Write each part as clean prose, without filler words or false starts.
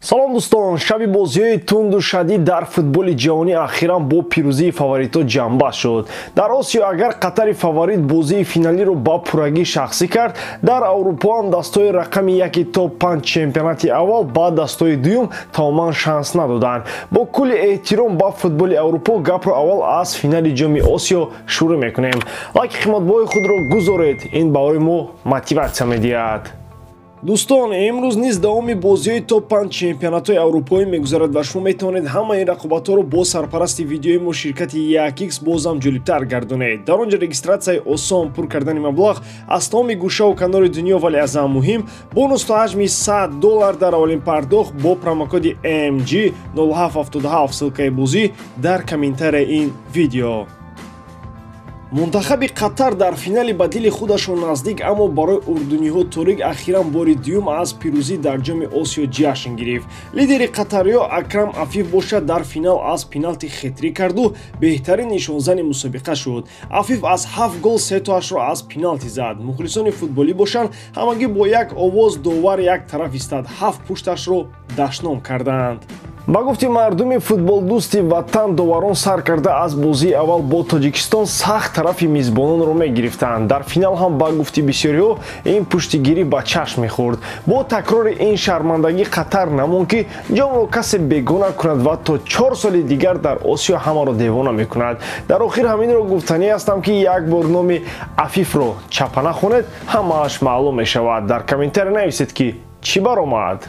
Салом дӯстон, шаби бозиҳои тунду шадид дар футболи ҷаҳонӣ ахиран бо пирӯзии фаворитҳо ҷамъбаст шуд. Дар Осиё агар Қатари фаворит бозии финалиро ба пуррагӣ шахсӣ кард, дар Аврупо ҳам дастҳои рақами яки то панҷ чемпионати аввал ба дастҳои дуюм тамоман шанс надоданд. Бо кулли эҳтиром ба футболи Аврупо гапро аввал аз финали ҷоми Осиё шурӯъ мекунем. Лайки қиматбоҳои худро гузоред, ин барои мо мотиватсия медиҳад. Дӯстон, имрӯз низ давоми бозиҳои топ панҷ чемпионатҳои аврупоӣ мегузарад ва шумо метавонед ҳамаи ин рақобатҳоро бо сарпарасти видеои мо, ширкати 1x, бозам ҷолибтар гардонед. Дар он ҷо регистратсияи осон, пур кардани маблағ аз тамоми гӯшаву канори дунё, вале аз ҳама муҳим бонус то ҳаҷми 100 доллар дар аввалин пардохт бо промокоди MG 0777. Ссылкаи бозӣ дар комментарияи ин видео. Мунтахаби Қатар дар финали ба дили худашон наздик, аммо барои урдуниҳо торик, ахиран бори дуюм аз пирӯзӣ дар ҷоми Осиё ҷашн гирифт. Лидери қатариё Акрам Афиф бошад, дар финал аз пеналти хетрик карду беҳтарин нишонзани мусобиқа шуд. Афиф аз ҳафт гол сетоашро аз пеналти зад. Мухлисони футболӣ бошанд, ҳамагӣ бо як овоз довар як тараф истад, ҳафт пушташро дашном карданд. Ба гуфти мардуми футболдӯсти ватан, доварон сар карда аз бозии аввал бо Тоҷикистон сахт тарафи мизбононро мегирифтанд. Дар финал ҳам, ба гуфти бисёриҳо, ин пуштигирӣ ба чашм мехӯрд. Бо такрори ин шармандагӣ Қатар намонд, ки ҷомро касе бегона кунад ва то 4 соли дигар дар Осиё ҳамаро девона мекунад. Дар охир ҳаминро гуфтанӣ ҳастам, ки як бор номи Афифро чапа нахонед, ҳамааш маълум мешавад. Дар комментария нависед, ки чӣ баромад.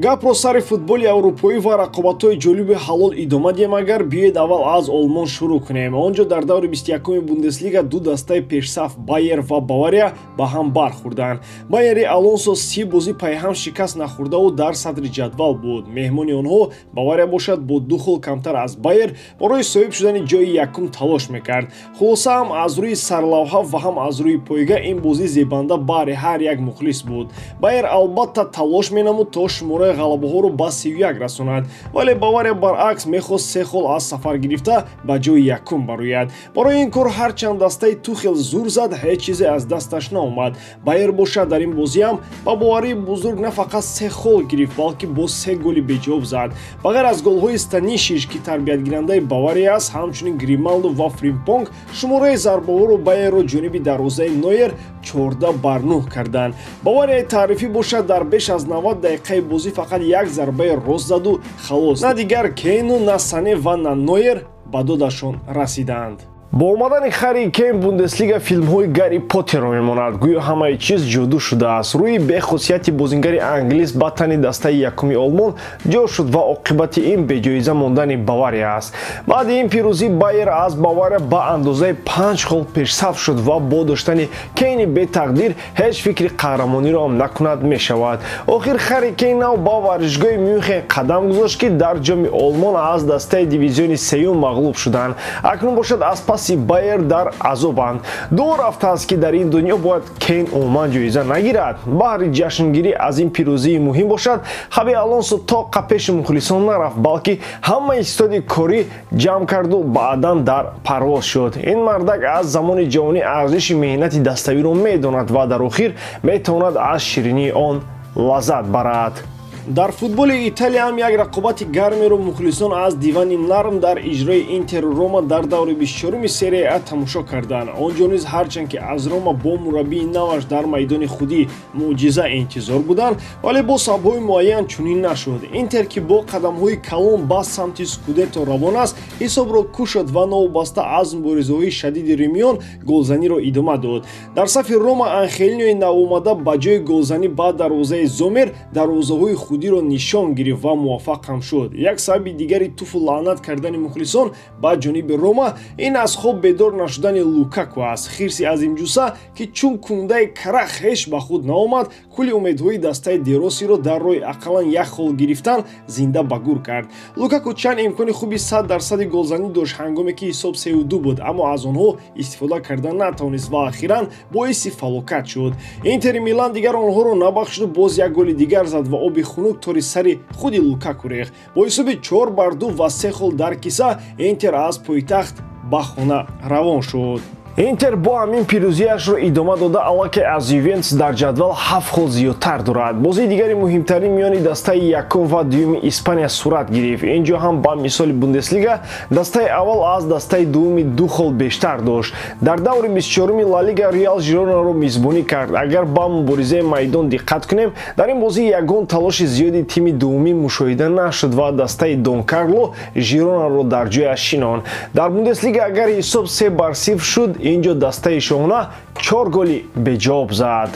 Гапро сари футболи аврупоӣ ва рақобатҳои ҷолиби ҳалол идома диҳем. Агар биёед, аввал аз Олмон шурӯъ кунем. Он ҷо дар даври 21-уми Бундеслига ду дастаи пешсаф, Байер ва Бавария, ба ҳам бархӯрданд. Байери Алонсо 30 бозӣ пайҳам шикаст нахӯрдаву дар садри ҷадвал буд. Меҳмони онҳо Бавария бошад, бо ду хол камтар аз Байер барои соҳиб шудани ҷои якум талош мекард. Хулоса, ҳам аз рӯи сарлавҳа ва ҳам аз рӯи пойга ин бозӣ зебанда баҳри ҳар як мухлис буд. Байер албатта талош менамуд, то шумораи ғалабаҳоро ба 31 расонад, вале Бавария баръакс мехост се хол аз сафар гирифта, ба ҷои якум барояд. Барои ин кор ҳарчанд дастаи Тухел зур зад, ҳеҷ чизе аз дасташ наомад. Байер бошад, дар ин бозиам ба боварии бузург на фақат се хол гирифт, балки бо се голи беҷавоб зад. Ба ғайр аз голҳои Станишиш, ки тарбиятгирандаи Бавария аст, ҳамчунин Грималдо ва Фримпонг шумораи зарбаҳоро Байерро ҷониби дарвозаи Нойер 14 бар 9 карданд. Баварияи таърифӣ бошад, дар беш аз 90 дақиқаи бозӣ фақат як зарбаи рост заду халос. На дигар Кейну, на Сане ва на Нойер ба додашон расиданд. Бо омадани Харри Кейн Бундеслига филмҳои Гарри Поттерро мемонад. Гӯё ҳамаи чиз ҷоду шудааст. Рӯи бехусияти бозингари англис ба тани дастаи якуми Олмон ҷо шуд ва оқибати ин беҷоиза мондани Бавария аст. Баъди ин пирӯзӣ Байер аз Бавария ба андозаи панҷ хол пешсаф шуд ва бо доштани Кейни бетақдир ҳеҷ фикри қаҳрамониро ҳам накунад мешавад. Охир Харри Кейн нав ба варзишгоҳи Мюнхен қадам гузошт, ки дар ҷоми Олмон аз дастаи дивизиони сеюм мағлуб шуданд. Акнун бошад, аз паси Байер дар азобанд. Ду рафтааст, ки дар ин дунё бояд Кейн умуман ҷоиза нагирад. Баҳри ҷашнгирӣ аз ин пирӯзии муҳим бошад, Хаби Алонсо то қапеши мухлисон нарафт, балки ҳамаи истоди корӣ ҷамъ карду баъдан дар парвоз шуд. Ин мардак аз замони ҷавонӣ арзиши меҳнати даставиро медонад ва дар охир метавонад аз ширинии он лаззат барад. Дар футболи Италия ҳам як рақобати гармеро мухлисон аз дивани нарм дар иҷрои Интеру Рома дар даври 24-уми Серия А тамошо карданд. Он ҷо низ, ҳарчанд ки аз Рома бо мураббии наваш дар майдони худӣ мӯъҷиза интизор буданд, вале бо сабабҳои муайян чунин нашуд. Интер, ки бо қадамҳои калон ба самти скудетто равон аст, ҳисобро кушод ва новобаста аз муборизаҳои шадиди римиён голзаниро идома дод. Дар сафи Рома Анхелинои навомада ба ҷои голзанӣ ба дарвозаи Зомер дарвозаҳои худиро нишон гирифт ва муваффақ ҳам шуд. Як сабаби дигари туфу лаънат кардани мухлисон ба ҷониби Рома ин аз хоб бедор нашудани Лукаку аст. Хирси азимҷуса, ки чун кундаи карах ҳеҷ ба худ наомад, кулли умедҳои дастаи Деросиро дар роҳи ақаллан як хол гирифтан зинда ба гур кард. Лукаку чанд имкони хуби 100 дарсади голзанӣ дошт, ҳангоме ки ҳисоб 3-2 буд, аммо аз онҳо истифода карда натавонист ва ахиран боиси фалокат шуд. Интери Милан дигар онҳоро набахшиду боз як голи дигар зад ва оби хунук тори сари худи Лукаку рехт. Бо ҳисоби 4 бар 2 ва се хол дар киса Интер аз пойтахт ба хона равон шуд. Интер бо ҳамин пирӯзиашро идома дода, аллакай аз Ювентус дар ҷадвал 7 хол зиёдтар дорад. Бозии дигари муҳимтарин миёни дастаи якум ва дуюми Испания сурат гирифт. Ин ҷо ҳам ба мисоли Бундеслига дастаи аввал аз дастаи дуюми 2 хол бештар дошт. Дар даври 24-уми Ла Лига Реал Жиронаро мизбонӣ кард. Агар ба муборизаи майдон диққат кунем, дар ин бозӣ ягон талоши зиёди тими дуюмӣ мушоҳида нашуд ва дастаи Дон Карло Жиронаро дар ҷояш шинонд. Дар Бундеслига агар ҳисоб 3-0 шуд, ин ҷо дастаи шоҳона 4 голи беҷавоб зад.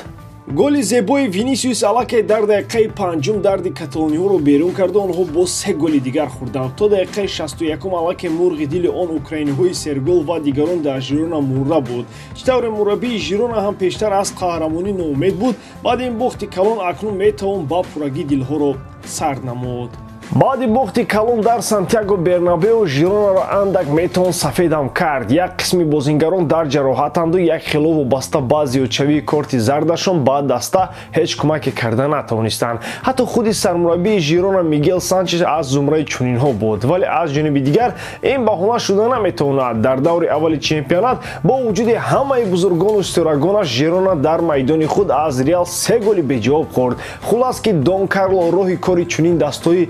Голи зебои Винисиус аллакай дар дақиқаи 5 дарди каталониҳоро берун карда, онҳо бо 3 голи дигар хӯрданд. То дақиқаи 61 аллакай мурғи дили он украиниҳои сергол ва дигарон дар Жирона мурда буд. Чӣ тавре мураббии Жирона ҳам пештар аз қаҳрамонӣ ноумед буд, баъди ин бохти калон акнун метавон ба пуррагӣ дилҳоро сард намуд. Баъди бохти калон дар Сантьяго Бернабео Жиронаро андак метавон сафедам кард. Як қисми бозингарон дар ҷароҳатанду як хело вобаста ба зиёдшавии корти зардашон ба даста ҳеҷ кӯмаке карда натавонистанд. Ҳатто худи сармураббии Жирона Мигел Санчес аз зумраи чунинҳо буд. Вале аз ҷониби дигар ин баҳона шуда наметавонад. Дар даври аввали чемпионат бо вуҷуди ҳамаи бузургону ситорагонаш Жирона дар майдони худ аз Реал 3 голи беҷавоб хӯрд. Хулас ки Дон Карло роҳи кори чунин дастҳои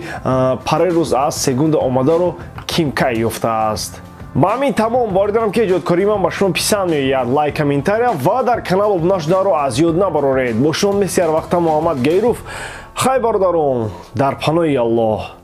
парерӯз аз сегунда омадаро кимкай ёфтааст. Ба ҳамин тамом. Боварӣ дорам, ки эҷодкории ман ба шумо писанд меояд. Лайк, комментария ва дар канал обуна шударо аз ёд набароред. Бо шумо мисли ҳарвақта Муҳаммад Гайров. Хай, бародарон, дар паноҳи Аллоҳ.